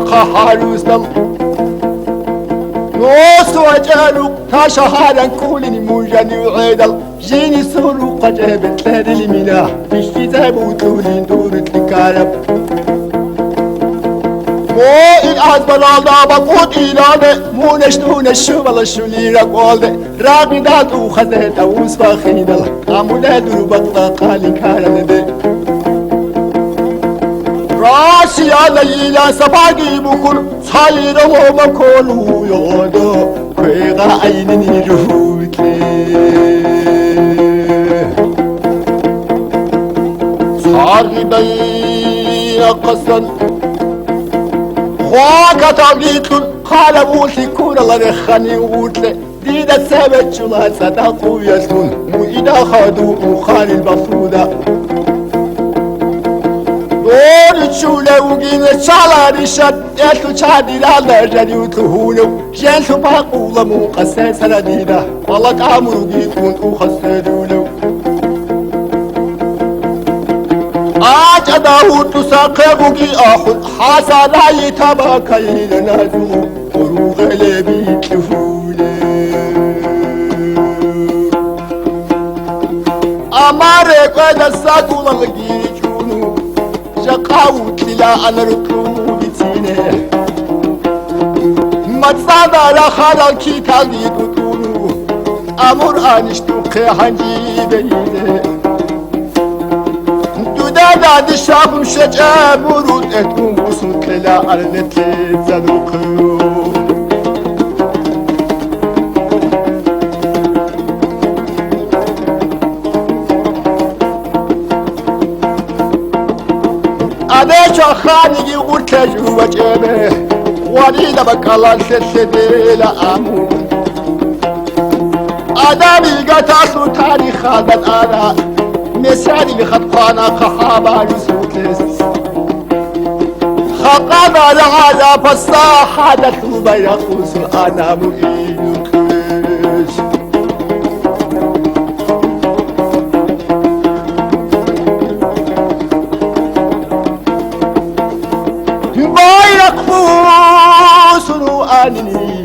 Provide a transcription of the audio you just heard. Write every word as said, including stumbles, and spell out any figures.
хъахӀарусдал. Носу вачӀару, та шагьаран ккулин мужанив гӀедал. Жини сурухъа чӀебе кьерили мина, бищизе бутӀулин дур лъикараб. Мо ил азбаралда бакъутӀилалде, мунеш дунеш шубала щули ракӀвалде, рагъидал тухазе тавус бахинал, амуле дур бакъда хъали каралде. Россияда йилан сабаги букур, цайра лоба колу йодо, квега айнини рухутле. Царгъидай ахъасан, хвакатал гитлъун, хъалабулъи курала рехани утле. Дида цеве чӀула цӀадахъ уялъун, муида хаду мухарил бахуда. Дори чулев вугин чаларишат, элъу чадиралда жариутлу гьунев, желъу бакъула мукъа сесара дида, къала тӀамуруги кӀунтӀуха сверулев. АчӀада гьуртӀуса хъегуги ахун, хӀасанаи табакайила назу. Ругъеле бикьуле. Амма рекӀведа сагулалги чӀуну, жакъа вутлила анарукьу бицине. МацӀана рахарал киталги тӀутӀуну, амур анищ тухъе гьанжи бейине. Дуда дадишаб щечӀеб мурул тӀехьун бусун ккела арнетлъи цадухъу. Адечо ханиги гъурлъе жуба чӀебе, варила бакӀалан лъелъедела аму. Адамил гаталъул тарихалда тӀара, месарил хатӀ хъвана хъахӀабарусулъес. Хакъана рагӀала пасахӀадалъул байрахъусул анаму инухъес. Байрахъ бусуру анини